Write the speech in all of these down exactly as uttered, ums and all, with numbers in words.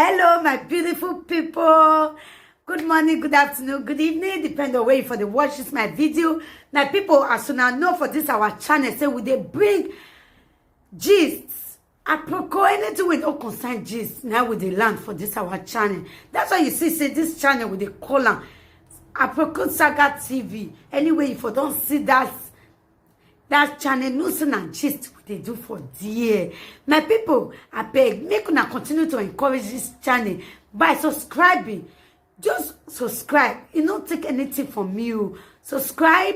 Hello, my beautiful people. Good morning, good afternoon, good evening, depend on where you for dey watch this my video. My people, as una know for this our channel, say we dey bring gist, aproko, anything wey no concern gist, na we dey land for this our channel. That's why you see say this channel we dey call am Aproko Saga T V. Anyway, you for don see that that channel, no say na gist we dey do for there. My people, abeg, make una continue to encourage this channel by subscribing. Just subscribe. E no take anything from you. Subscribe,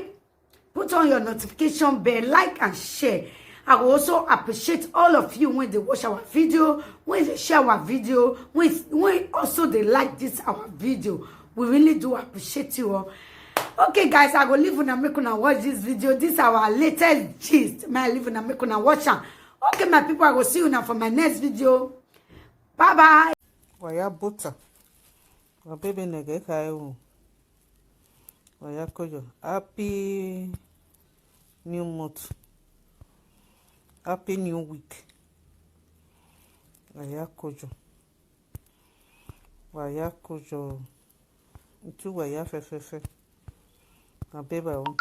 put on your notification bell, like and share. I will also appreciate all of you when they watch our video, when they share our video, when, when also they like this our video. We really do appreciate you all. Okay, guys, I go leave una, make una watch this video. This our latest gist. May I leave una, make una watch am. Okay, my people, I go see una for my next video. Bye bye. Wa ya bota. Wa bebe nẹgẹ kha ru. Wa ya koyo. Happy new month. Happy new week. Wa ya koyo. Wa ya koyo. Utu wa ya fẹfẹfẹ. Abeba o.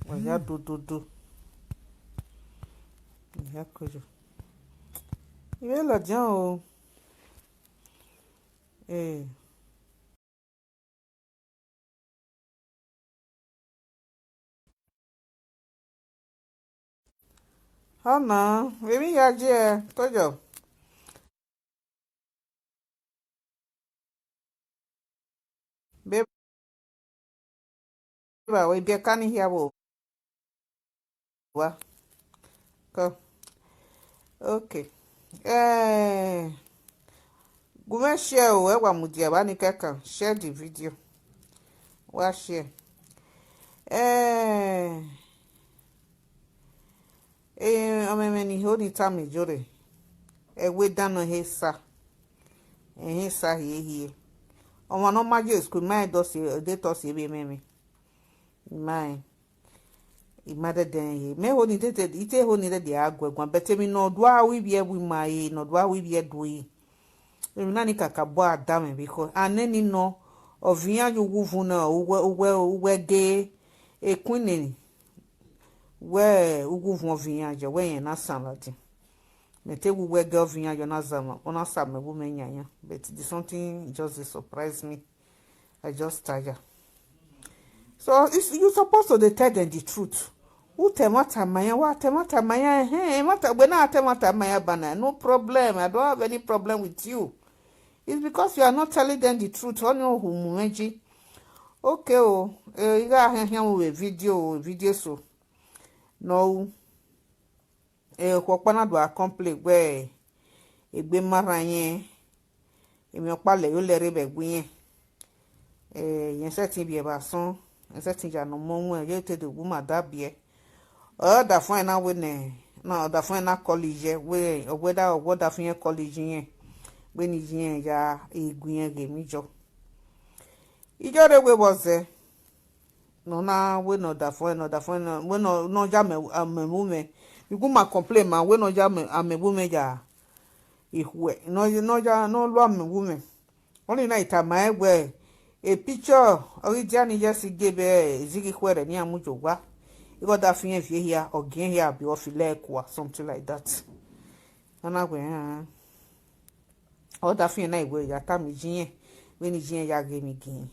Wa ya dododo. Wa ya koyo. Iwe ladian o. Eh. Ọna, emwi ya je, koyo. Be ba we biẹ ka ni hia vbe owa. Ko. Okay. Eh, gu mwẹ share o, ẹ wa mudia vba ni kẹkan, share the video. Wa share. Eh, eh, ọmwẹmwẹ ni ho ni tama iyore, ẹwe dan nọ he sa, ẹhe sa hiehie. Ọmwa ne ọ ma ye school, ma de tọ si vbe ẹmwẹmwẹ. Ma rẹn. I ma dẹdẹ rẹn ye. Mẹ ho ni dede, I te ho ni dede a gu ẹre guan, but emwi ne ọ do aro ivbi ẹvbo ima re, ne ọ do aro ivbi ẹdo re, emwi na ni kakabọ a da mwẹ vbe ekhọe. A neni nọ, ọ viọ iran ye uwu uvun na, uwẹ, uwẹ, uwẹ ghe, ekun neni, wẹ uwu uvun ọ viọ iran ye, wẹ irẹn na san ladian. Mẹ te wu wẹ ghe ọ viọ iran ye, ọ na zama, ọ na sa mẹ vbe umẹ yanyan, but the something just dey surprise me. I just tire. So it's, you supposed to dey tell them the truth. U ta ẹmwata ma iran, wa ta ẹmwata ma iran, eh, ẹmwata, wẹ na ta ẹmwata ma iran banna, no problem. I don't have any problem with you. It's because you are not telling them the truth. Ọni ọ hu mu mwẹ ji. Okay o, eh, I gha khian khian vbe video, video so. No. Eh, okhuo ọkpa na do a complain wẹ egbe ma rran irẹn, emwi ọkpa lẹ yo lẹrẹ vbe ẹgue irẹn. Eh, irẹn sẹtin biẹ vbe asọn, irẹn sẹtin ya ne ọmọ wọn, ye te do gu ma da biẹ. Ọ da fun ẹn na wẹ nẹ, na ọ da fun ẹn na college ye, wẹ ọ wẹ da, ọ wẹ ọ da fun irẹn college irẹn, wẹ ne iye irẹn ya gu irẹn ghe emwi jọ. Iye ọre wẹ vbọ zẹ. Ne ọ na wẹ ne ọ da fun ẹn, ne ọ da fun ẹn, wẹ ne ọ, ne ọ ya amẹ, amẹ vbe umẹ. I gu ma complain ma wẹ ne ọ ya amẹ, amẹ vbe umẹ ya ikhuẹ, ne ọ, ne ọ ya, ne ọ lu amẹ vbe umẹ. Ọnii na I tama ẹn wẹ, e picture ọ ghi dia ni ye si ghe vbe ezighi ikhuẹrhẹ ne iran mu ye owa. Ighẹ ọ da fi irẹn viẹ hia, ọ gi irẹn hia, abi ọ fi lẹ kua, something like that. Ọ na wẹ, hẹn. Ọ da fi irẹn na wẹ ya tama iye irẹn, vbene iye irẹn ya ghe emwi gi irẹn.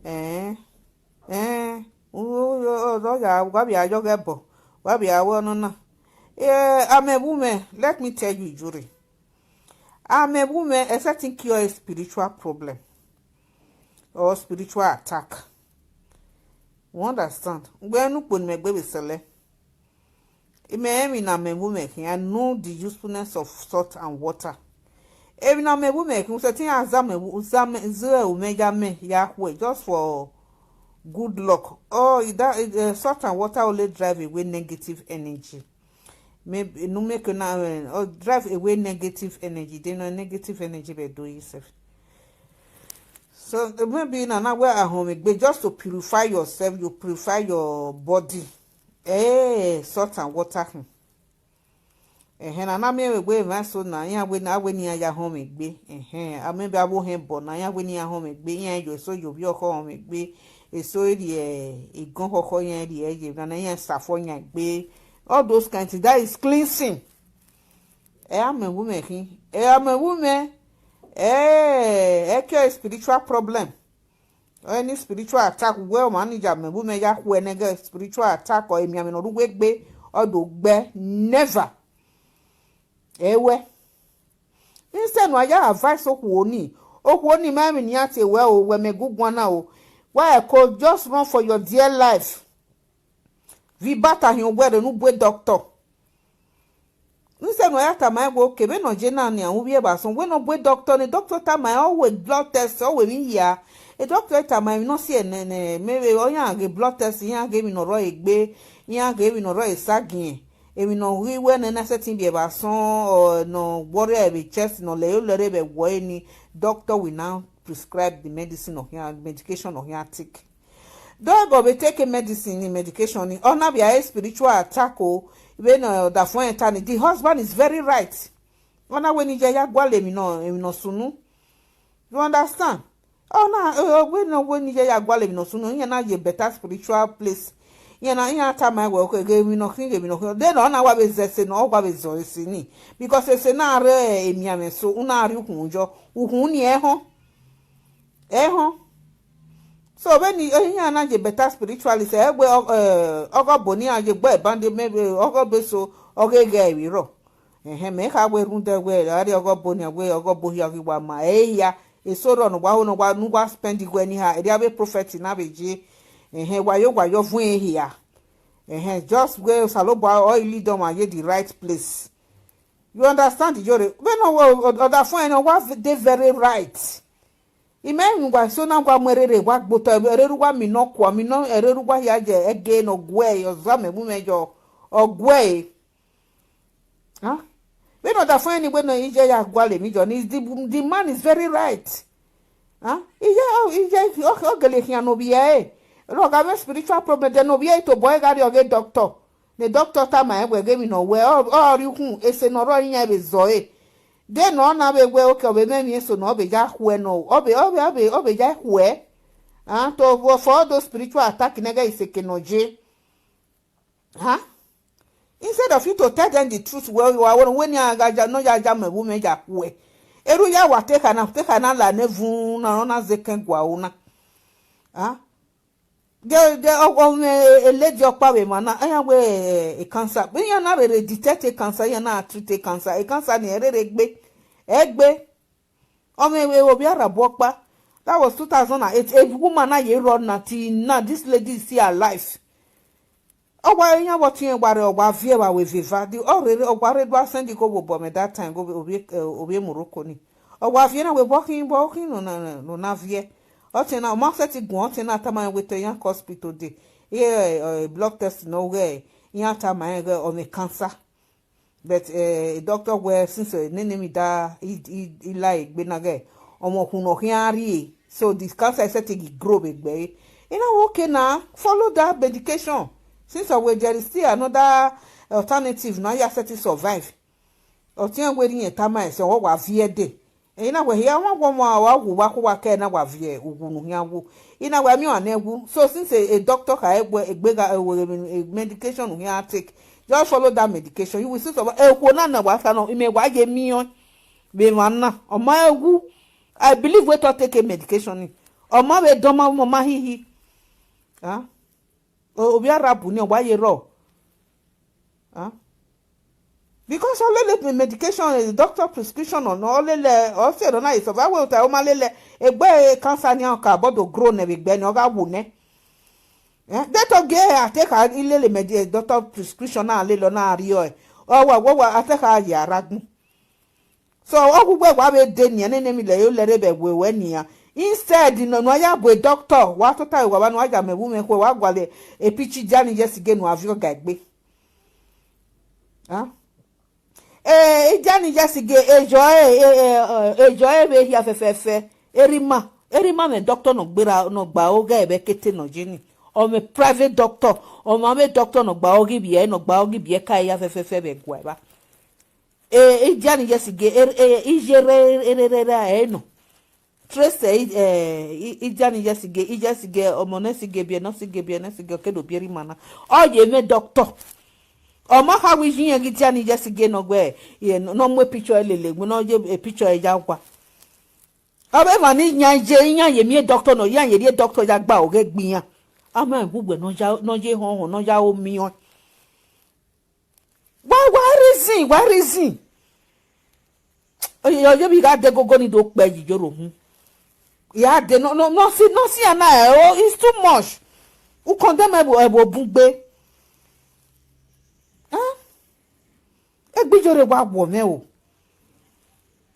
Ẹn, ẹn, u, u, u, ọ ya, wa vbe a yọ ghẹ bọ, wa vbe a wẹ ọnọna. Eh, amẹ vbe umẹ, let me tell you, Ijore. Amẹ vbe umẹ, ẹ sẹtin cure a spiritual problem or spiritual attack. You understand? Ugbẹn ne ukpo ne imẹ gbe vbe sẹlẹ. Imẹ rẹn emwi ne amẹ vbe umẹ khian, I know the usefulness of salt and water. Emwi ne amẹ vbe umẹ khian, u sẹtin ya zẹ amẹ, zẹ amẹ, zẹ umẹ ya mẹ ya khuẹ, just for good luck. Oh, that, eh, salt and water only drive away negative energy. Maybe, no make una, eh, or drive away negative energy. They know negative energy be do yourself. So, eh, maybe na, na where I home, just to purify yourself, you purify your body. Eh, salt and water. Hmm. Ẹhẹn, na na miẹn vbe egbe emwa eso na, iran wẹ ne, a wẹ ne iran ya họn mwẹ egbe. Ẹhẹn, amẹ vbe avbe ohẹn obọ na, iran wẹ ne iran họn mwẹ egbe, iran yo eso ye ovbi ọkhọ họn mwẹ egbe, eso rhie egọn khọkhọ, iran rhie ye emwa na, iran safọ yan egbe. All those kind things, that is cleansing. Ẹ a mẹ wu mwẹ khin, ẹ a mẹ wu mwẹ, ẹ, ẹ cure spiritual problem. Any spiritual attack, wẹ ọmwa ni ya mẹ wu mwẹ ya khuẹ nẹ, ghe spiritual attack or emianmwẹ ne ọ rre uwu egbe, ọ do gbẹ, never. Ẹ wẹ. Instead ne a ya advice okhuo ni, okhuo ni ma emwi ne iran tie wẹ o, wẹ mẹ gu guan na o. Wa ẹko, just run for your dear life. Vbe ibata hin owẹ rre ne u bu doctor. Instead ne a ya tama ẹn wẹ, okay, vbene ọ ye na nian, u vbiẹ vbe asọn, wẹ ne ọ bu doctor, ne doctor tama ẹn, ọ wẹ blood test, ọ wẹ emwi hia. E doctor tama ẹn emwi ne ọ si ẹnẹ nẹ, mẹ vbe ọ yan ghe blood test, iran ghe emwi ne ọ rrọọ egbe, iran ghe emwi ne ọ rrọọ esagiẹn, emwi ne ọ ghi wẹ nẹ na sẹtin biẹ vbe asọn, ọ, ne ọ worry vbe chest, ne ọ lẹ yo lẹre vbe ẹwọ ẹre ni, doctor will now prescribe the medicine ọ khian, medication ọ khian take. Dọghe vbe take medicine ni, medication ni, ọ na vbe a spiritual attack o, vbene ọdafẹn ta ni, the husband is very right. Ọ na wẹ ne iye ya gualọ emwi nọ, emwi ne ọ sunu. You understand? Ọ na, ọ wẹ ne, ọ wẹ ne iye ya gualọ emwi ne ọ sunu, iran na ye better spiritual place. Iran na, iran tama wẹ, okay, ghe emwi ne ọ khin, ghe emwi ne ọ khin. De ne ọ na wa vbe zẹ ẹse ne ọ wa vbe zọ ẹse ni. Because ẹse na rre emianmwẹ, so u na rhie ukhunmwu yọ, ukhunmwu ni ẹhọn. Ẹhọn. So vbene iran na ye better spiritualist, ẹ wẹ ọ, eh, ọghọbo ne iran ye gbe bande, maybe ọghọbo eso, ọ ghe ghẹ vbe rrọọ. Ẹhẹn, mẹ kha wẹ rhunmwuda wẹ a rrie ọghọbo nian, wẹ ọghọbo hia ghi wa ma ẹ hia, eso rrọọ ne wa ho ne wa, ne wa spend igho ẹre ni ha, erriọ avbe prophet na vbe ye. Ẹhẹn, wa yo, wa yo vuọn hia. Ẹhẹn, just wẹ Osanobua ọ i lead ọmwa ye the right place. You understand, iyore? Vbene ọ wẹ ọdafẹn ne ọ wa dey very right. I ma emwi wa eso na wa mu ẹrere wa gbe otọ, ẹrere uwa mi nọ kua, mi nọ, ẹrere uwa hia ye ẹge ne ọ guẹ, ọzọ mẹ wu mwẹ yọ, ọ guẹ. Vbene ọdafẹn ni wẹ ne iye ya gualọ emwi yọ ni, the, the man is very right. Iye, iye ọ gele khian ne ovbi ẹre, ọ gha mwẹ spiritual problem, then ovbi ẹre tobọ ẹre gha rrie ọghe doctor. Ne doctor tama ẹn wẹ ghe emwi ne ọ wẹ, ọ, ọ rrie ukhunmwu, ẹse ne ọ rrọọ iran vbe zọ ẹre. De ne ọ na vbe wẹ, okay, ọ vbe mwẹ emwi eso ne ọ vbe ya khuẹ nọ, ọ vbe, ọ vbe, ọ vbe, ọ vbe ya khuẹ. Ah, to for all those spiritual attack nẹ, ghẹ iseke ne ọ ye. Huh? Instead of you to tell them the truth, well, you are one when you are no ya jam a woman ya khuẹ. Eru ya wa te khana, te khana la ne vun na, na zeke gua una. Huh? Ghe, ghe, ọ, ọ, eh, lady ọkpa vbe emwa na, iran wẹ, eh, cancer. Iran na rere detect cancer, iran na treat cancer. Cancer ni ẹ rere gbe, ẹ gbe. Ọ mwẹ vbe ovbi Arab ọkpa. That was two thousand and eight. A woman na ye run na till now. This lady is still alive. Ọ wa, iran vbe ọtiẹn wa rre, ọ wa viẹ vbe aro eva. The, ọ rere, ọ wa rre do send igho vbe obọ mwẹ that time, go ovbi, eh, ovbi Morocco ni. Ọ wa viẹ na wẹ vbe ọ khin, vbe ọ khin ne ọ na, ne ọ na viẹ. Ọtiẹn na, ọ ma sẹtin guan, ọtiẹn na tama rẹn wẹ te iran ke hospital dee. Iye, eh, blood test ne ọ ghẹ, iran tama rẹn ghẹ ọ mwẹ cancer. But, eh, doctor wẹ since, eh, nene emwi da, i, i, i la egbe na ghẹ, ọmọ ọkhun ne ọ khian rrie, so the cancer is said to grow vbe egbe ẹre. I na wẹ, okay na, follow that medication. Since ọ wẹ there is still another alternative na ya sẹtin survive. Ọtiẹn wẹ rhie tama ẹse, ọ wa viẹ dee. Ẹre na wẹ hia, ọmwa wọ ọmwa wa wu, wa khuwa kẹ na wa viẹ uwu ne u khian wu. I na wẹ miẹn ọnrẹn wu. So since a, a doctor kha wẹ egbe gha, eh, medication ne u khian take, just follow that medication. You will see some, eh, okhuo na ne wa sa nọ, imẹ wa ye miẹn vbe emwa na. Ọ ma wu. I believe wẹ te ọ take medication ni. Ọ ma vbe dọn ma, ọ ma hihi. Ah? O-, ovbi Arab ni ọ wa ye rrọọ. Ah? Because ọ lele medication, eh, doctor prescription nọ, ọ lele, ọ sẹ nọ na, e survive wẹ ota, ọ ma lele, egbe cancer ni ọ ka bọdọ grow nẹ vbe egbe ni, ọ gha wu nẹ. Eh, de te ọ gie a te kha i lele medi-, eh, doctor prescription na lele ọ na rriọ, eh, ọ wa, wa, wa, a te kha ye a rre agbọn. So, ọ gu wẹ wa vbe de nian, nene emwi lẹ yo lẹre vbe ẹwẹ wẹ nian. Instead, nọ, ne uwa ya bu doctor, wa tota vbe wa vba ne uwa ya mẹ vbe umwẹ khuẹ, wa gualọ e picture Idia ni ye sige ne uwa viọ ga egbe. Ah? Eh, Idia ni ye sige, eyọ ẹre, eh, eh, eh, eyọ ẹre vbe hia fẹfẹfẹ. Erha ima, erha ima mwẹ doctor ne ọ gberra, ne ọ gba oghe vbe ẹkete ne ọ ye ni. Ọ mwẹ private doctor, ọ ma mwẹ doctor ne ọ gba oghe ivbi ẹre, ne ọ gba oghe ivbi ẹre ka hia fẹfẹfẹ vbe ẹguae evba. Eh, idia ni ye sige, eh, eh, iye re, re, re, re, re, eh, no. Tracy, eh, eh, i-, idia ni ye sige, iye sige, ọmọ ne sige biẹ, ne sige biẹ, ne sige, ọ ke do biẹ rre ima na. Ọ ye mwẹ doctor. Ọ ma kha wẹ iye irẹn ghi dia ni ye sige nọ wẹ, eh, ne ọ mu picture ẹre lele, ne ọ ye picture ẹre ya owa. Ọ vbe emwa ni yan ye, iran ye miẹn doctor nọ, iran ye rhie doctor ya gba ọghe egbe iran. A ma wu wẹ ne ọ ya, ne ọ ye họnhọn, ne ọ ya ho miẹn ọẹn. Why, why reason? Why reason? Oye, oye, vbe I gha de gogo ni do kpẹ yi yoro hun. I gha de, no, no, no, see, no, see, ana, eh, oh, it's too much. U condemn ẹvbo, ẹvbo bun gbe. Huh? Egbe Iyore wa wọ mwẹ o.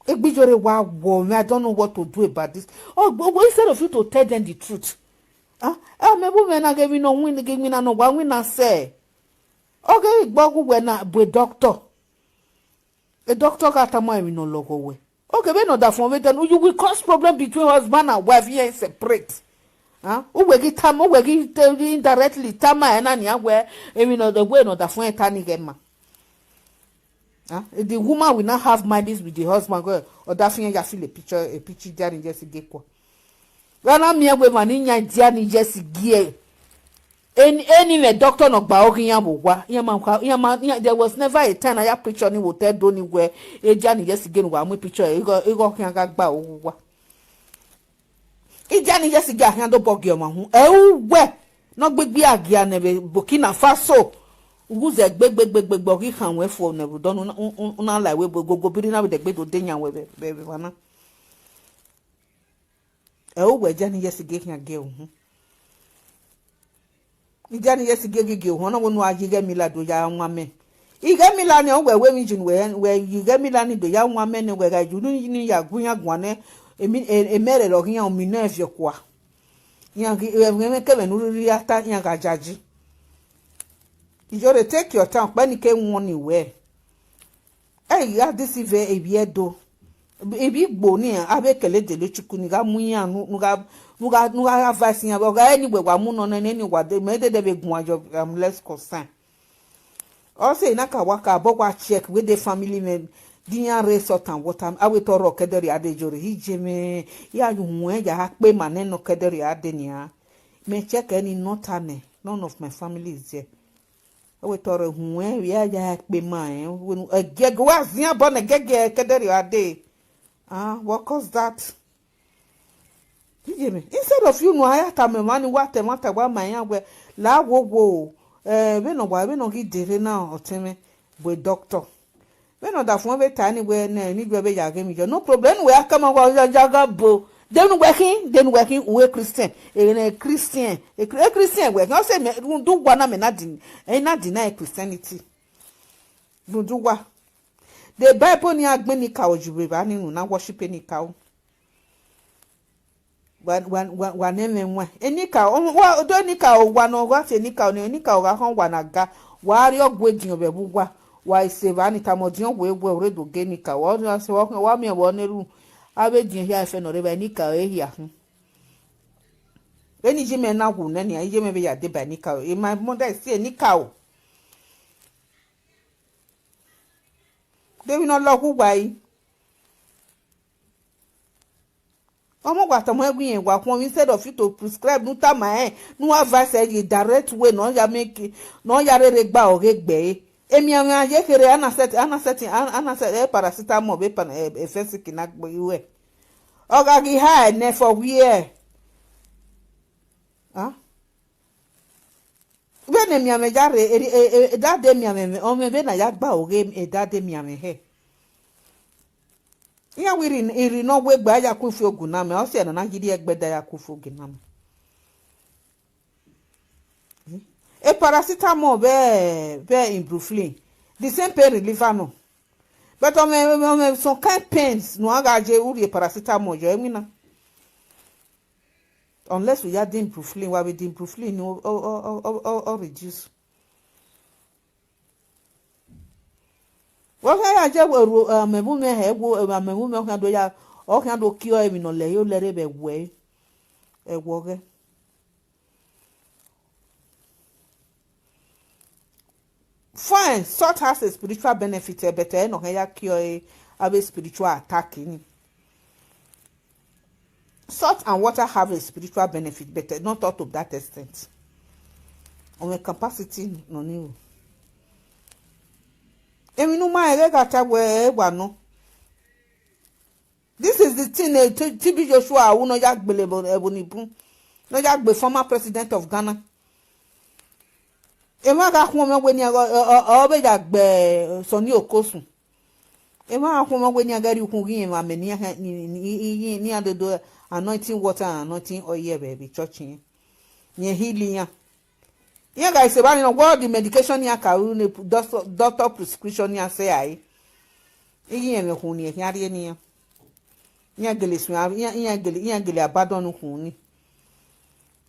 Egbe Iyore wa wọ mwẹ. I don't know what to do about this. Oh, but, but instead of you to tell them the truth. Huh? Eh, mẹ bu mwẹ na ghe emwi nọ win, ghe emwi na nọ wa win na sẹ. Ọ ghe gbe ọghe uwẹ na bu doctor. A doctor gha tama emwi ne ọ lọghọ wẹ. Okay, vbene ọ da fọn vbe dẹ, you will cause problem between husband and wife, here separate. Huh? Uwẹ ghi tama, uwẹ ghi te, indirectly tama ẹre na nian wẹ, emwi ne ọ, wẹ ne ọ da fọn ta ni ghẹ ma. Huh? The woman will not have marriage with the husband, wẹ ọ da fian ya feel a picture, a picture there in Jesse Gekwa. Vbe a na miẹn wẹ emwa ni yan dia ni ye sige. Eni, eni mwẹ doctor ne ọ gba ọghe iran vbe owa, iran ma kha, iran ma, iran, there was never a time ne a ya preach ọni vbe otọ Ẹdo ni wẹ, edia ni ye sige ne uwa mu preach ọre, igho, igho khian gha gba ọghe owa. Idia ni ye sige a khian do bọ gie ọmwa uhunmwu. Ẹ uwẹ ne ọ gbigbi a gia nẹ vbe Burkina Faso, uwu zẹ gbe, gbe, gbe, gbe, gbe, ọ ghi khan wẹ fo nẹ vbe odọ ne u na, u, u, u na la ẹvbo ebo gogo biri na vbe dẹgbe do de yan wẹ vbe, vbe, vbe emwa na. Ẹ uwẹ, idia ni ye sige khian gie uhunmwu. Idia ni ye sige ghi gie uhunmwu, ọ na wẹ ne uwa ye ighe mila do ya wan amẹ. Ighe mila ni ọ wẹ wẹ emwi ji ne uwẹ, wẹ ye ighe mila ni do ya wan amẹ nẹ, wẹ gha ju ni ya gu iran guan nẹ, emi, e, emẹrhẹrhẹ ọghe iran, omi nẹ viọ kua. Iran ghi, ẹmwẹ kẹmwẹ ne u rhirhi ya ta, iran gha jaji. Iyore, take your time, ọkpẹ ni ke wọnni wẹ. Ẹ i gha disi vbe evbi Ẹdo, evbi Igbo ni, avbe kẹlẹ dele chuku ni gha mu iran, nu, nu gha, nu gha, nu gha advice iran, vbe ọ gha rẹn ni wẹ wa mu nọ nẹ, nene wa de, mẹ dede vbe guan yọ, I'm less concerned. Ọ sẹ na ka wa ka bọ wa check wẹ the family mẹ, di iran rre salt and water, a wẹ te ọ rrọọ kẹdẹrriọ a de Iyore, iye mwẹ, ya ye uhunmwu ya kpe ma nẹ nọ kẹdẹrriọ a de nian. Mẹ check ẹni nọ ta nẹ, none of my family is there. Ọ wẹ te ọ rre uhunmwu, ya ya kpe ma rẹn, wẹ nu, ẹgiẹgiẹ, wa zian bọ nẹ ẹgiẹgiẹ kẹdẹrriọ a de. Ah, what cause that? Iye mwẹ, instead of you nu a ya tama emwa ni, wa ta ẹmwata wa ma iran wẹ, la wo wo, eh, vbene ọ wa, vbene ọ ghi de rre na, ọtẹn mwẹ, bu doctor. Vbene ọ da fọn vbe ta ni wẹ nẹ, ni wẹ vbe ya ghe emwi yọ, no problem, ne uwẹ a kama wa ya, ya gha bo. De nu wẹ khin, de nu wẹ khin, uwẹ Christian, ehe nẹ Christian, e Chri-, e Christian wẹ khin, ọ sẹ mẹ, rhunmwuda uwa na mẹ na di, ẹ i na deny Christianity. Rhunmwuda uwa. The Bible ni a gbẹn ni ka o ju vbe evba ni, unu na worship ni ka o. Wa, wa, wa, wa ne ẹmwẹ wan. Enikaro, wa, do enikaro, wa ne ọ gha fi enikaro ni, enikaro gha khọn wa na ga, wa rrie ọgua ediọn vbe ẹvbo uwa, wa i sẹ evba ni tama ọdiọn wẹ, wẹ u rre do ga enikaro, wa, wa, wa miẹn vbe ọ na erhunmwu, avbe ediọn hia fẹ ne ọ rre evba enikaro ehia khin. Vbene iye mwẹ na wu nẹ nian, iye mwẹ vbe ya deba enikaro, my mother is still enikaro. De emwi ne ọ lọghọ uwa ẹre. Ọmọ uwa tama ẹre wẹ irẹn wa khuọnmwi, instead of you to prescribe, ne u tama rẹn, ne u advice ẹre ye direct way, ne ọ ya make, ne ọ ya rherhe gba ọghe egbe ẹre. Emianmwẹ a ye kherhe, a na set, a na set, a, a na set, eh, paracetamol vbe pa-, eh, eh, fẹsiki na gbe ruẹ. Ọ gha ghi ha ẹnẹ for where? Ah? Vbene emianmwẹ ya rre, eri-, e-, e-, edade emianmwẹ, ọ mwẹ vbene a ya gba ọghe edade emianmwẹ hẹ. Iran wẹ irhi, irhi ne ọ wegbe a ya ku fi ogun na mẹ, ọ sẹ ne a na ghi rhie ẹgbẹdẹ a ya ku fi ogun na mẹ. E paracetamol vẹ, vẹ ibuprofen, the same pain reliever nọ. But ọ mwẹ, ọ mwẹ some kind pains ne u gha ye u rhie paracetamol yọ, ẹ winna. Unless u ya de ibuprofen, wa vbe de ibuprofen, ọ, ọ, ọ reduce. Vbe ọ khian ya je wẹ ru, eh, amẹvbumwẹ hẹ, wo, eh, amẹvbumwẹ ọ khian do ya, ọ khian do kiọ emwi ne ọ lẹ, ọ lẹ rre vbe ẹwẹ, ẹwẹ ọghẹ. Fine, salt has a spiritual benefit, eh, but ẹ nọ hẹn ya cure, eh, avbe spiritual attack ni. Salt and water have a spiritual benefit, but, eh, not up to that extent. Ọmọ capacity nọ ni o. Emwi ne u ma rẹn ghẹ gha ta wẹ ẹ wa nọ. This is the thing, eh, T-, T B Joshua, who nọ ya gbele ẹvbo, ẹvbo ni bun. Nọ ya gbe former president of Ghana. Emwa gha khuọnmwi wẹ ne iran, ọ, ọ, ọ, ọ vbe ya gbe Sunny Okosun. Emwa gha khuọnmwi wẹ ne iran ghẹ rhie ukhunmwu ghi rẹn vbe amẹ ne iran, ni, ni, ni, ni, ne iran do do anointing water and anointing oil vbe, vbe church iran. Rẹn heal iran. Iran gha sẹ evba ni nọ, wẹ the medication ne iran ka ru ne doctor, doctor prescription ne iran sẹ rae. Ighẹ irẹn mwẹ ukhunmwu ne iran khian rhie ne iran. Iran gele suẹn, iran, iran gele, iran gele abandon ukhunmwu ni.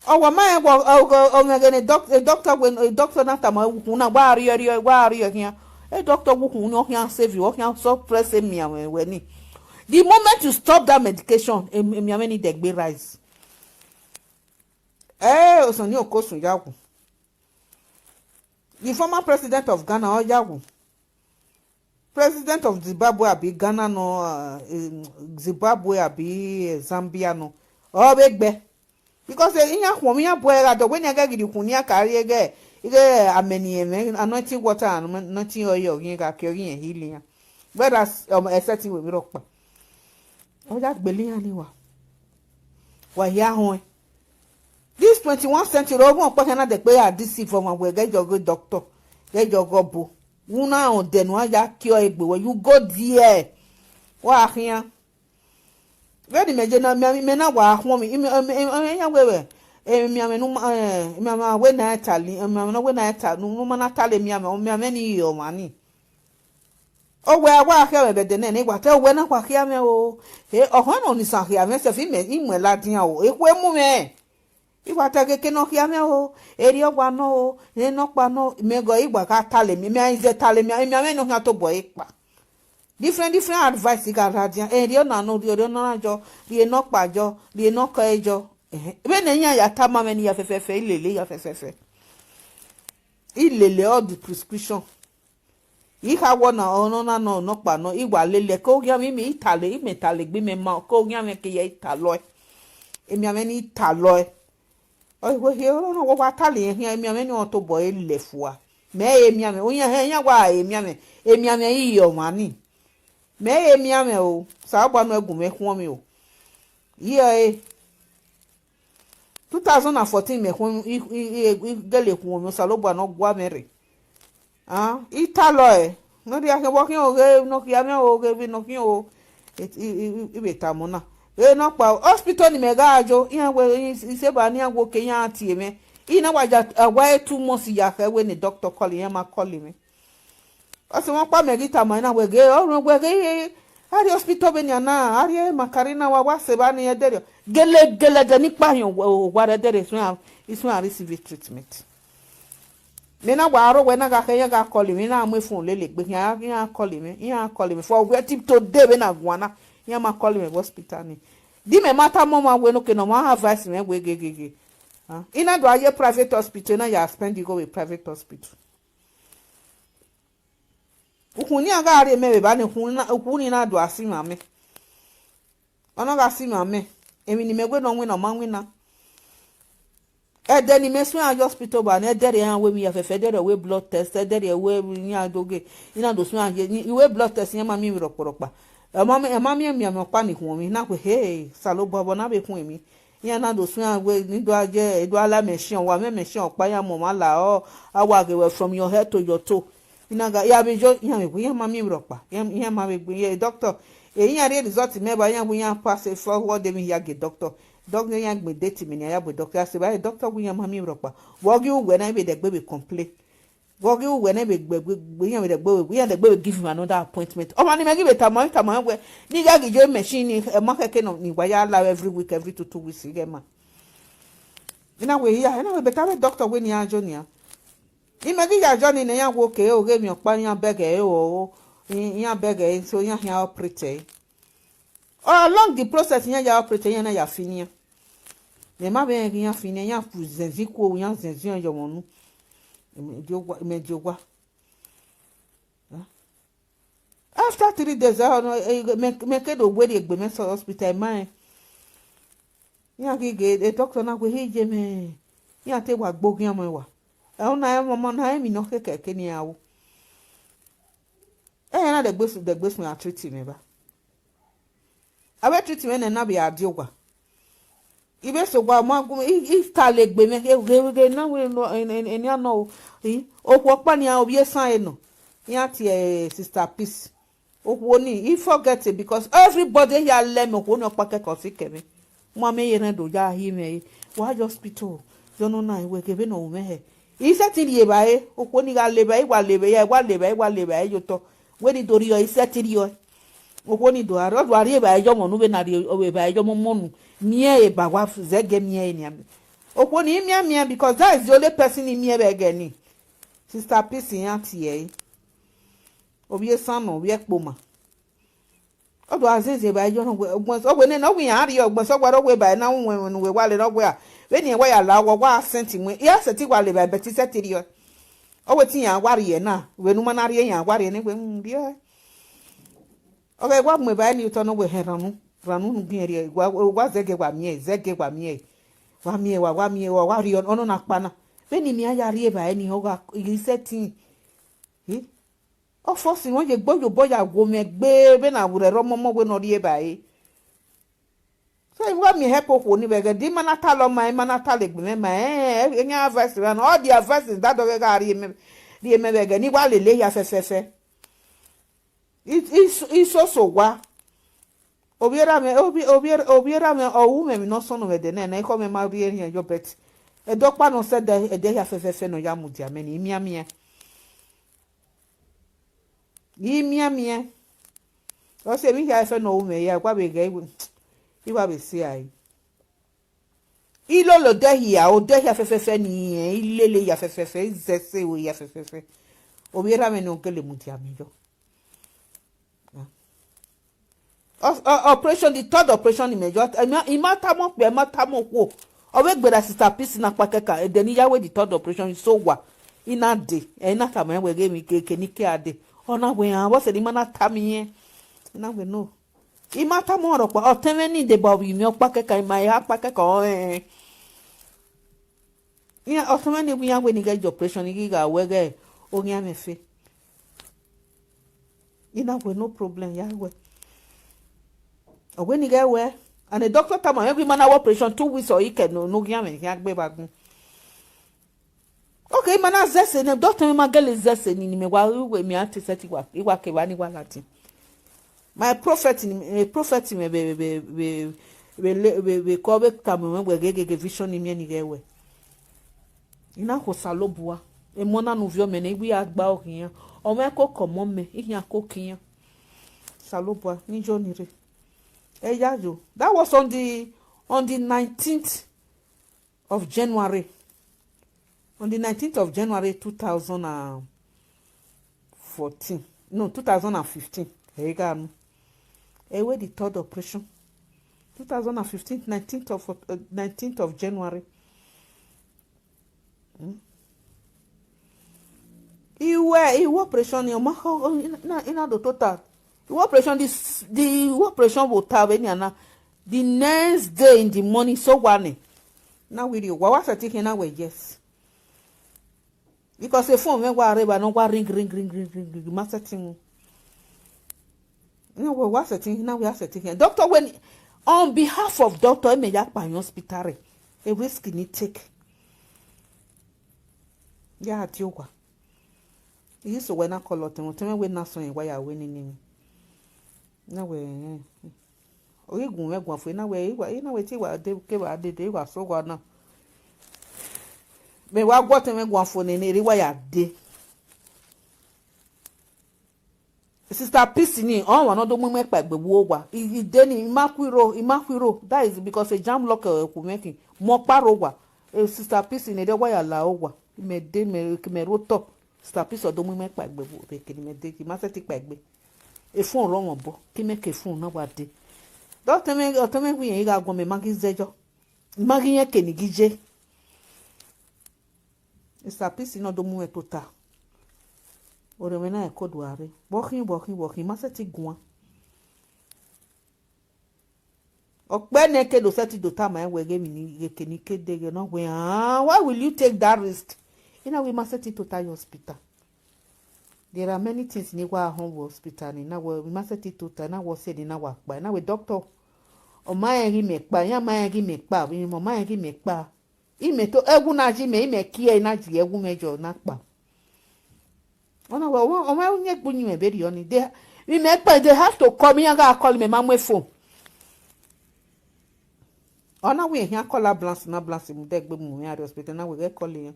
Ọ wa ma rẹn wẹ, ọ, ọ, ọ mwẹ ẹghẹ ne doc-, doctor wẹ, doctor na tama ukhunmwu na, wa rriọ, rriọ, wa rriọ khian. E doctor wẹ ukhunmwu ni, ọ khian save you, ọ khian suppress emianmwẹ wẹ ni. The moment you stop that medication, em-, emianmwẹ ni dẹgbe rise. Eh, Sunny Okosun ya wu. The former president of Ghana, ọ ya wu. President of Zimbabwe abi Ghana nọ, uh, em, Zimbabwe abi, eh, Zambia nọ, ọ vbe gbe. Because, eh, iran khuọnmwi iran bu ẹre gha dọ wẹ ne iran ghẹ ghi rhie ukhunmwu ne iran ka rhie ghẹ, ighẹ amẹ ne irẹn mwẹ anointing water and anointing oil ọghe irẹn gha ke ọghe irẹn heal iran. Whereas, um, except wẹ emwi rhọkpa. Ọ ya gbele iran ni wa. Wa hia họn ẹn. This twenty-one century, ọghe ọkpa khian na dẹkpe ya deceive ọmwa wẹ ghẹ yọ ghe doctor, ghẹ yọ ghe ọbo. Vbe u na rẹn odẹ ne uwa ya kie ọre egbe wẹ, you go there. Wa khian. Vbene imẹ ye na, mẹ, mẹ na wa khuọnmwi, imẹ, imẹ, imẹ, imẹ ya wẹ vbe, emianmwẹ ne u ma, eh, emianmwẹ wẹ na ta le, emianmwẹ ne wẹ na ta, ne u ma na ta le emianmwẹ, emianmwẹ ni re ọmwa ni. Owẹ a wa khian mwẹ vbe ẹdẹ nẹ, ne I wa te owẹ na wa khian mwẹ o. E, ọhọn ne Ọnisa khian mwẹ sẹf, imẹ, I muẹn ladian o. Ekhue mu mwẹ. I wa ta ẹghẹ eke ne ọ khian mwẹ o. Erriọ wa nọ o. Rẹn nọkpa nọ. Mẹ gọ, I wa gha ta le, mẹ, mẹ i zẹ ta le, mẹ, mẹ, mẹ ne ọ khian tobọ ẹre kpa. Different, different advice I gha ladian. Erriọ na nọ, rhie erriọ na yọ, rhie nọkpa yọ, rhie nọkọ ẹre yọ. Ẹhẹn. Vbene iran ya tama mwẹ ne I ya fẹfẹfẹ, I lele, I ya fẹfẹfẹ. I lele all the prescription. I kha wọ na, ọ nọ na nọ, nọkpa nọ, I wa lele, ke oghian mwẹ, imẹ I ta le, imẹ ta le egbe imẹ ma, ke oghian mwẹ ke ya I ta lọe. Emianmwẹ ni I ta lọe. Ọ wẹ hie, ọ nọ, wọ wa ta le irẹn khian, emianmwẹ ni ọ tobọ ẹre lẹ fua. Mẹ emianmwẹ, oyan hẹ, iran wa emianmwẹ, emianmwẹ I re ọmwa ni. Mẹ emianmwẹ o, Osanobua nọ gu mwẹ khuọnmwi o. Iye ẹre, two thousand and fourteen mẹ khuọnmwi, I, I, I, I gele khuọnmwi, Osanobua ne ọ gua mwẹ rre. Ah, I ta lọe, ne ọ rhie khian, vbe ọ khian o, ghe ne ọ khian mwẹ o, ghe vbene ọ khian o, I, I, I, I vbe tama na. Ghe nọkpa, hospital ni mẹ gha yo, iran wẹ, i, iseva ne iran wẹ oke iran tie mwẹ. I na wa ya, a wa two months ya khẹ wẹ ne doctor call, iran ma call mwẹ. Ọse mwẹ ọkpa mẹ ghi tama na wẹ ghe, ọ rẹn wẹ ghe, a rrie hospital vbenian na, a rrie Macarena, wa wa sẹ evba ni ẹdẹrriọ. Gelegele ẹdẹ ne I kpa hin owa rẹ ẹdẹrriọ, I suẹn, I suẹn a receive treatment. Mẹ na wa aro wẹ na gha khẹ, iran gha call mwẹ, iran mu phone lele egbe khian, iran call mwẹ, iran call mwẹ. For where till today vbene a guan na, iran ma call mwẹ vbe hospital ni. Di mẹ ma tama ọmwa wẹ ne oke ne ọmwa advice mwẹ wẹ ghe ghe ghe. Ah, I na do a ye private hospital, I na ya spend igho vbe private hospital. Ukhunmwu ne iran gha rhie mẹ vbe evba ni, ukhunmwu na, ukhunmwu ni na do a si mwẹ amẹ. Ọ na gha si mwẹ amẹ, emwi ne imẹ wẹ ne ọ winna, ọ ma winna. Ẹdẹ ne imẹ suẹn iran ye hospital ba ni, ẹdẹrriọ iran wẹ emwi ya fẹfẹ, ẹdẹrriọ wẹ blood test, ẹdẹrriọ wẹ iran do ghe, iran do suẹn iran ye, i wẹ blood test iran ma miẹn emwi rhọkpọrhọkpa. Ẹ ma, ẹ ma miẹn emianmwẹ ọkpa ni khuọnmwi, na wẹ, hey, Osanobua, vbọ na vbe khuẹn emwi? Iran na do suẹn iran wẹ, ni do a ye, do a la machine, wa mwẹ machine ọkpa, iran mu ọmwa la, ọ, a wa ghe wẹ from your head to your toe. I na gha, ya vbe yo, iran vbe gbe, iran ma miẹn emwi rhọkpa, iran, iran ma vbe gbe, iran doctor, e iran rhie result mẹ ba, iran wẹ iran pass forward emwi hia gie doctor. Doctor iran gbe date mẹ ne iran ya bu doctor, a sẹ ba, doctor wẹ iran ma miẹn emwi rhọkpa. Vbe ọ ghi uwẹ na, i vbe dẹgbe vbe complain. Vbe ọ ghi uwẹ na, i vbe gbe, gbe, gbe, iran vbe dẹgbe vbe, iran dẹgbe vbe give him another appointment. Ọmwa ne imẹ ghi vbe tama, tama wẹ, ne I ya ghi yo machine ni, ẹ ma khẹke nọ, ne wa ya la every week, every two, two weeks, ighẹ ma. I na wẹ hia, I na wẹ better vbe doctor wẹ ne iran yo nian. Imẹ ghi ya jọ ni ne iran wo ke oghe emwi ọkpa iran bẹghe ẹre o, iran bẹghe ẹre, so iran khian operate ẹre. Along the process iran ya operate, iran na ya fi nian. Mẹ ma vbe rẹn ghe iran fi nian, iran fu zẹnzin kuo, iran zẹnzin ọyọmwọ nu. Imẹ die owa, imẹ die owa. After three days, eh, ọ nọ, eh, mẹ, mẹ ke do werriẹ egbe mwẹ sẹ hospital, ma rẹn. Iran ghi ghe, e doctor na wẹ, "He ye mwẹ." Iran te wa gbe oghian mwẹ wa. Ẹmwẹ na, ẹmwẹ ọmọ na, emwi ne ọ khẹke ke ne iran ru. Ẹghẹ na dẹgbe su, dẹgbe suẹn a treat mwẹ ba. A vbe treat mwẹ nẹ, na vbe a die owa. I vbe sẹ owa, ọ ma gu, I, I tale egbe mwẹ, ghe, ghe, ghe na wẹ nọ, eni, eni, eni a nọ o. I, okhuo ọkpa nian, ovbi esan ẹre nọ. Iran tie, eh, Sister Peace. Okhuo ni, I forget it because everybody hia lẹ mẹ, okhuo ni ọkpa kẹkẹ ọ sikẹ mwẹ. Wa mẹ ye rẹn do ya hi mwẹ re. Wa ye hospital, yọ nọ na, wẹ ghe vbene ọ ru mwẹ hẹ. I sẹtin rhie evbare, okhuo ni gha le evbare, I wa le evbare, I wa le evbare, I wa le evbare ye otọ. Wẹ ne I do rhie ọre, I sẹtin rhie ọre. Okhuo ni do gha rre, ọ do gha rhie evbare ye ọmọ nu, vbene a rhie evbare ye ọmọ ọmọ nu, miẹn ẹre ba wa zẹgẹ miẹn ẹre nian. Okhuo ni I miẹn miẹn, because that is the only person I miẹn vbe ẹghẹ ni. Sister Peace iran tie ẹre. Ovbi esan nọ, ovbi ẹkpo ma. Ọ do gha zẹzẹ evbare ye ọmọ, ugbẹn, ọ wẹ nene, ọ wẹ iran rhie, ugbẹn sẹ ọ wẹ rre, ọ wẹ ba na ru wẹ ne uwẹ wa le, ọ wẹ a, vbene irẹn wa ya la owa, wa sẹtin mu, I a sẹtin wa le evbare, but I sẹtin rhie ọre. Ọ wẹ te iran wa rhie na, vbene u ma na rhie, iran wa rhie ne wẹ, mm, rhie ọre. Ọ ghẹ wa mu evbare ni otọ nọ, wẹ hẹ rhan unu, rhan unu ne u gi ẹn rhie, wa, wa zẹgẹ wa miẹn, zẹgẹ wa miẹn, wa miẹn, wa, wa miẹn, wa, wa rhie ọnọ na kpa na. Vbene I miẹn a ya rhie evbare ni, ọ gha, I sẹtin. Eh? Ọ force mwẹ ye egbe oyobọ ya wo mwẹ gbe vbene a vbe rre ọmọ ọmọ wẹ ne ọ rhie evbare. So, I wa miẹn help okhuo ni vbe ẹghẹ, de I ma na talọ ma, I ma na talọ egbe mwẹ ma, eh, eh, iran advice ra na, all the advice that dọghẹ gha rhie mẹ, rhie mẹ vbe ẹghẹ, ne I wa lele hia fẹfẹfẹ. I, I, I soso owa. Ovbi erha mwẹ, ovbi, ovbi, ovbi erha mwẹ, ọ ru mwẹ emwi ne ọ sọnnọ vbe ẹdẹ nẹ, ne ekhọe mwẹ ma rhie erhiẹn yọ, but ẹdẹ ọkpa ne ọ sẹ ẹdẹ, ẹdẹ hia fẹfẹfẹ ne ọ ya mudia mẹ ni, I mianmian. I mianmian. Ọ sẹ emwi hia fẹfẹ ne ọ ru mwẹ ya, I wa vbe ghẹ, I wa vbe si rae. I lolo odẹ hia, odẹ hia fẹfẹfẹ ni irẹn, I lele hia fẹfẹfẹ, I zẹ ẹse ro hia fẹfẹfẹ. Ovbi erha mwẹ ne ọ gele mudia mẹ yọ. Ọ, ọ, operation, the third operation ni mẹ yọ, I ma, I ma tama okpia, I ma tama okhuo. Ọ vbe gberra Sister Peace na kpa kẹka, ẹdẹ ne I ya wẹ the third operation, I sẹ owa, I na dee, ẹ, I na tama ẹn wẹ ghe emwi keke ne I ke a dee. Ọ na wẹ, ah, vbọsẹ ne I ma na tama irẹn. I na wẹ no. I ma tama ọmwa rhọkpa, ọtẹn mwẹ ni deba ovbi mwẹ ọkpa kẹka, I ma he a kpa kẹka, ọ rẹn. Iran, ọtẹn mwẹ ni wẹ iran wẹ ne I ghẹ ye operation, ne I ghi gha wẹ ghe oghian mwẹ fe. I na wẹ no problem, ya wẹ. Ọ wẹ ne I ghẹ wẹ, and the doctor tama mwẹ wẹ I ma na wẹ operation two weeks or ikẹ ne, ne oghian mwẹ khian gbe vbe agbọn. Okay, I ma na zẹ ẹse nẹ, doctor mwẹ ma gele zẹ ẹse ni, ne imẹ wa ru wẹ mẹ a te sẹtin wa, I wa ke evba ni wa ladian. My prophet ni, eh, prophet mwẹ vbe, vbe, vbe, vbe le, vbe, vbe ke ọ vbe tama mwẹ wẹ ghe, ghe, ghe vision ni miẹn ni ghẹ wẹ. I na kho Osanobua, emọ na ne uvie mẹ nẹ, I wẹ I ya gba ọ khian. Ọ mwẹ koko ọmọ mẹ, I khian koko iran. Osanobua, ne I yo ni rre. Ẹ ya yo. That was on the, on the nineteenth of January. On the nineteenth of January two thousand and fourteen. No, two thousand and fifteen. Ẹ gha nu. Ẹ wẹ the third operation. Two thousand and fifteen, nineteenth of, uh, nineteenth of January. Hmm? Iwẹ, iwẹ operation ni, ọ ma kho, ọ, ina, ina, ina do tota. Iwẹ operation, this, the iwẹ operation vbe ota vbe nian na. The next day in the morning, so wa nẹ. Na wẹ rhie owa, wa sẹtin khian na wẹ yes. Because e phone mwẹ wa rre evba ne ọ wa ring, ring, ring, ring, ring, ring, ma sẹtin mu. Na wẹ wa sẹtin, na wẹ a sẹtin khian. Doctor wẹ ni, on behalf of doctor, imẹ ya kpa yan hospital rẹ. A risk ni take. Ya tie owa. I ghi sẹ owẹ na call ọtẹn mwẹ, ọtẹn mwẹ wẹ na sẹ ọnrẹn wa ya wẹ nene mwẹ. Na wẹ, eh, eh. Ọ ghi gu mwẹ guan fo, I na wẹ, I wa, I na wẹ te I wa de, ke wa dede, I wa sẹ owa na. Mẹ wa gu ọtẹn mwẹ guan fo nene, erriọ I wa ya dee. Sister Peace ni, ọmwa ne ọ do mu imẹ kpaegbe vbe owa. I, I dee ni, I ma khu iro, I ma khu iro. That is because a jam lock, eh, khu mwẹ khin. Mẹ ọkpa rre owa. Eh, Sister Peace ni, erriọ I wa ya la owa. Mẹ dee, mẹ, mẹ rre otọ. Sister Peace ọ do mu imẹ kpaegbe vbe eke ne imẹ dee, I ma sẹtin kpaegbe. E phone rrọọ mwẹ obọ, ke imẹ ke phone na wa dee. De ọtẹn mwẹ, ọtẹn mwẹ wẹ irẹn gha guan mẹ, ma ghi zẹ yọ. I ma ghi rẹn eke ne I ghi ye. Sister Peace ne ọ do mu mwẹ tota. Orhiọn mwẹ na ẹko do a rre. Vbọ khin, vbọ khin, vbọ khin, I ma sẹtin guan. Ọkpẹ nẹ ke do sẹtin do tama ẹn wẹ ghe emwi ni, ghe eke ne I ke deghe ne ọ wẹ, ah, why will you take that risk? I na wẹ I ma sẹtin tota ye hospital. There are many things ne I wa họn vbe hospital ni, na wẹ I ma sẹtin tota, na wẹ ọse ni na wa kpa, na wẹ doctor, ọ ma rẹn ghi mẹ kpa, iran ma rẹn ghi mẹ kpa, vbe ọ ma rẹn ghi mẹ kpa. Imẹ to ẹwu na yi mẹ, imẹ kie ẹre na yi ẹwu mwẹ yọ na kpa. Ọ na wẹ, ọ ma, ọ ma ru yan egbe uyinmwẹ vberriọ ni. They, vbe imẹ kpa, they have to call me, iran gha call mẹ, ma mu phone. Ọ na wẹ iran khian call ambulance, ne ambulance mudia egbe mu mwẹ rrie hospital, na wẹ ghẹ call iran.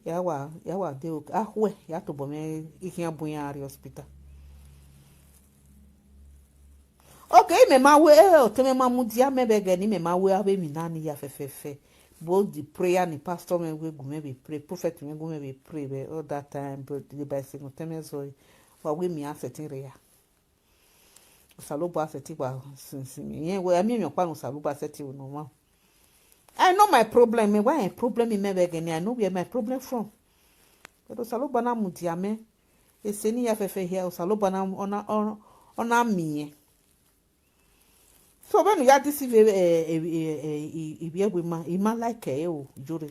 Ya wa, ya wa de, a khuẹ, ya tobọ mwẹ, I khian bu iran rrie hospital. Okay, imẹ ma wẹ, eh, ọtẹn mwẹ ma mudia mẹ vbe ẹghẹ ne imẹ ma wẹ avbe emwi na ni ya fẹfẹfẹ. Both the prayer ni pastor mwẹ wẹ gu mwẹ vbe pray, prophet mwẹ gu mwẹ vbe pray vbe all that time, but the by se ne ọtẹn mwẹ zọe, wa wẹ emian sẹtin rre ya. Osanobua sẹtin wa sinsin mwẹ. Irẹn wẹ, a miẹn emwi ọkpa ne Osanobua sẹtin ru ne ọmwa. I know my problem, mẹ wa rẹn problem mẹ vbe ẹghẹ ni, I know where my problem from. But Osanobua na mudia mẹ, ese ni ya fẹfẹ hia, Osanobua na, ọ na, ọ, ọ na miẹn. So vbene u ya deceive, eh, eh, eh, eh, i, i, ivbi ẹvbo ima, I ma like ẹre o, Iyore.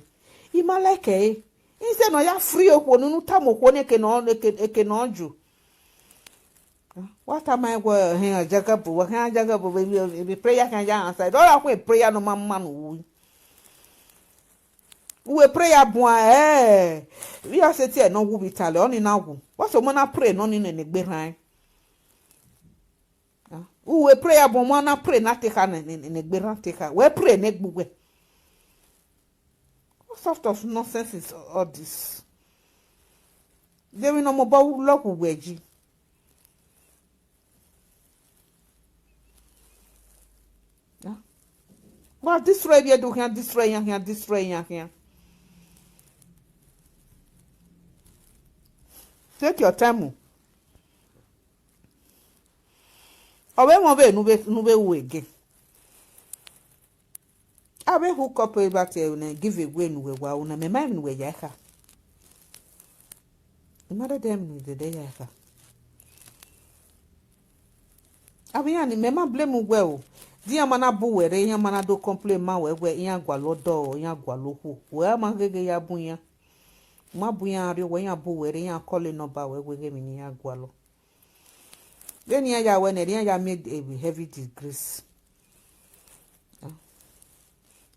I ma like ẹre. Instead ne ọ ya free okhuo, ne unu tama okhuo ne eke ne ọ, eke, eke ne ọ ju. Wa tama ẹn wẹ, hẹn, jagabo, wa hẹn jagabo, vbe, vbe, vbe prayer khian ya answered. Ọ ra khu prayer ne ọ ma ma ne u ru. Uwẹ prayer buan, eh, vbe ọ sẹtin ne ọ wu vbe italẹ, ọnii na wu. Wa so ma na pray nọ ni ne egbe rran. Ah, uwẹ prayer buan, ma na pray na te kha ne, ne, ne egbe rran te kha. Wẹ pray ne egbe uwẹ. What sort of nonsense is all this? Deghẹ emwi ne ọ mobọ lọghọ uwẹ yi. Ah. Wa destroy vbe Ẹdo khian, destroy iran khian, destroy iran khian. Take your time o. Ọ vbe mwẹ vbe ne u vbe, ne u vbe ru ẹre. A vbe hook up about, eh, ne give away ne uwẹ wa ru na, mẹ ma emwi ne uwẹ ya kha. I ma dẹdẹ emwi ne uwẹ dẹdẹ ya kha. Avbe iran ni, mẹ ma blame uwẹ o. Di iran ma na bu uwẹ rre, iran ma na do complain ma wẹ wẹ iran gualọ ọdọ, iran gualọ okhuo. Wẹ a ma gheghe ya bu iran. U ma bu iran rre, wẹ iran bu uwẹ rre, iran call number wẹ wẹ ghe emwi ne iran gualọ. Vbene iran ya wẹ nẹ, iran ya miẹn, eh, heavy disgrace.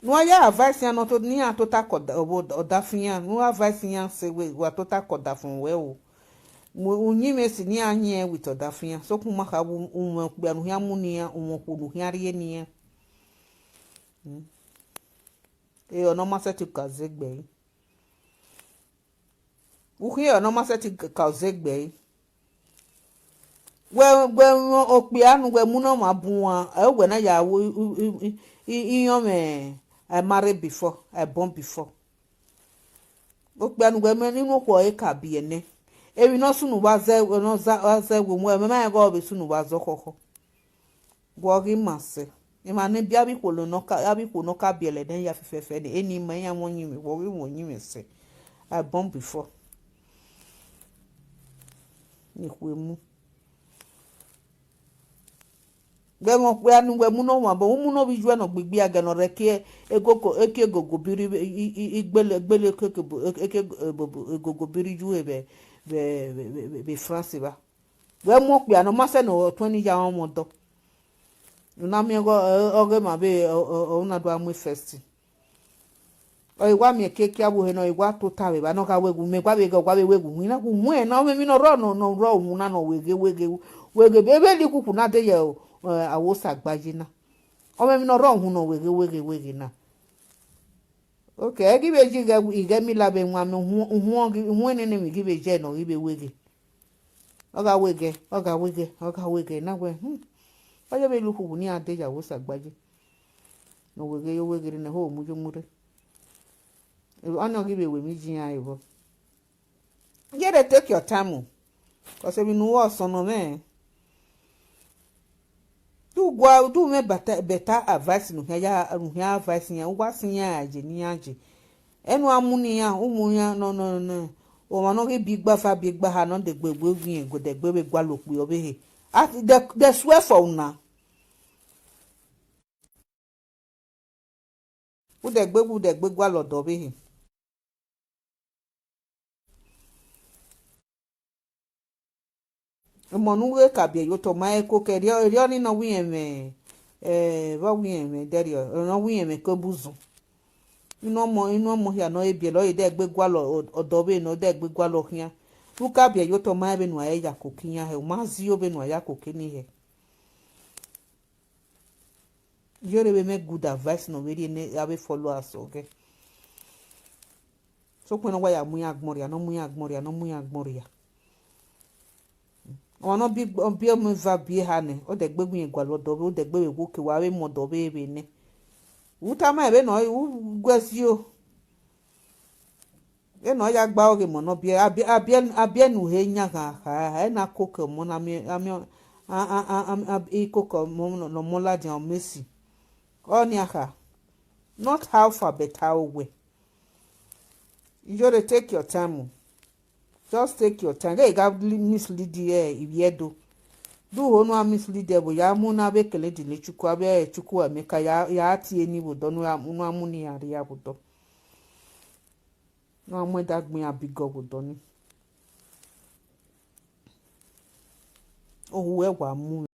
Ne uwa ya advice iran ne ọ to, ne iran tota ke ọda, ọvbo ọdafẹn iran, ne uwa advice iran sẹ wẹ, wa tota ke ọdafẹn wẹ o. Mu uyinmwẹ si ne iran yin with ọdafẹn iran, sokpan u ma kha wu umwẹ okpia ne u khian mu ne iran, umwẹ okhuo ne u khian rhie ne iran. Hmm. Erriọ ne ọ ma sẹtin ka zẹ egbe ẹre. U khian erriọ ne ọ ma sẹtin ka zẹ egbe ẹre. Wẹ, wẹ okpia ne uwẹ mu ne ọmwa buan, ẹ, uwẹ na ya ru, i, i, i, i, iran mwẹ, I marry before, I born before. Okpia ne uwẹ mu ne inu okhuo ẹre ka biẹ nẹ. Emwi ne ọ sunu vbe zẹ, ne ọ za, zẹ vbe uwẹ, mẹ ma rẹn ghe ọ vbe sunu vbe zẹ khọkhọ. Wẹ ọ ghi ma sẹ. Emwa ne biẹ avbe ikhuo ne ọ ka, avbe ikhuo ne ọ ka biẹlẹ nẹ ya fẹfẹfẹ nẹ, eni ma iran mwẹ uyinmwẹ, wẹ ọ ghi mwẹ uyinmwẹ sẹ. I born before. Ne ikhuo mu. Vbe ẹmwẹ okpia ne uwẹ mu ne ọmwa, but u mu ne ovbi iyuẹ ne ọ gbe igbiagẹ ne ọ rre eke egogo, eke egogo biri, i, i, i, igbele, igbele eke, eke, eke, ebobo, egogo biri iyuẹ vbe, vbe, vbe, vbe, vbe France evba. Wẹ mu okpia ne ọ ma sẹ ne ọ tuẹn ne iye ọmwa ọdọ. U na miẹn ọghe, ọghe ma vbe, ọ, ọ, ọ, u na do a mu first. Ọ i wa miẹn kiekie avbe ohe ne ọ i wa tota vbe evba ne ọ gha wẹ gu mẹ, wa vbe ghe, wa vbe wẹ gu win na, gu win na, ọ mwẹ emwi ne ọ rrọọ, ne ọ, ne ọ rrọọ uhunmwu na ne ọ wẹ ghe, wẹ ghe, wẹ ghe, vbe vbe lele ukhuku na de ye, eh, Awosa gbaye na. Ọ mwẹ emwi ne ọ rrọọ uhunmwu ne ọ wẹ ghe, wẹ ghe, wẹ ghe na. Okay, ẹ ghi vbe yi ighe, ighe mi la vbe wan mẹ, uhunmwu, uhunmwu ghi, uhunmwu nene emwi ghi vbe ye ne ọ ghi vbe wẹ ghe. Ọ gha wẹ ghe, ọ gha wẹ ghe, ọ gha wẹ ghe, na wẹ, hmm. Ọ ye vbe lele ukhuku ne iran de ye Awosa gbaye. Ne ọ wẹ ghe, yo wẹ ghe ne ho mu yo mu rre. Ọnii ọ ghi vbe wẹ emwi yi iran evbọ. Yere take your time o. Cause emwi ne u ru ọsọn nọ mwẹ. Do gua, do mwẹ better, better advice ne u khian ya, ne u khian advice iran, u wa sẹ iran ye ne iran ye. Ẹ ne u a mu ne iran, u mu iran nọ, nọ, nọ, nọ. Ọmwa ne ọ ghi biẹ igba eva, biẹ igba eha ne ọ degbe wẹ irẹn gu ẹdẹgbe vbe gualọ okpia ọvbehe. A, they, they swear for una. Udẹgbe, udẹgbe gualọ ọdọ ọvbehe. Emọ ne u ghe ka biẹ ye otọ ma ẹko kẹ, erriọ, erriọ ni nọ wẹ irẹn mwẹ, eh, vbe ọ wẹ irẹn mwẹ dẹrriọ, ọ nọ wẹ irẹn mwẹ ke buzun. Inu ọmọ, inu ọmọ hia ne ọ re biẹlẹ, ọ re dẹgbe gualọ ọ-, ọdọ ọvbehe ne ọ dẹgbe gualọ khian. Ne u ka biẹ ye otọ ma vbene uwa ya koko iran hẹ, u ma zio vbene uwa ya koko ni hẹ. Iyore vbe mwẹ good advice ne ọ vbe rhie ne avbe followers ọghẹ. Sokpan ne ọ wa ya mu iran agbọn rria, ne ọ mu iran agbọn rria, ne ọ mu iran agbọn rria. Ọmwa ne ọ biẹ, ọ biẹ ọmọ eva biẹ eha nẹ, ọ dẹgbe wẹ irẹn gualọ ọdọ ọvbehe, ọ dẹgbe vbe wo ke wa vbe mu ọdọ ọvbehe vbe nẹ. U tama ẹre vbene ọ, u gu ẹre zio. Vbene ọ ya gba ọghe emọ ne ọ biẹ, a biẹ, a biẹ, a biẹ ne u he yan gha kha, ẹ na koko ọmọ na miẹn, a miẹn, a, a, a, a, a, i koko ọmọ ne ọmọ ladian ọmọ esi. Ọnii a kha. Not how far, but how well. Iyore, take your time o. Just take your time. Ghẹ gha li-, mislead, eh, ivbi Ẹdo. Do ho ne uwa mislead ẹvbo, ya mu na vbe kele di ne Chukwu, avbe Chukwu Emeka ya, ya tie ni vbe odọ, ne uwa, ne uwa mu ne iran rria vbe odọ. Ne uwa mu ẹdẹ gbe iran bigọ vbe odọ ni. Ohu uwẹ wa mu.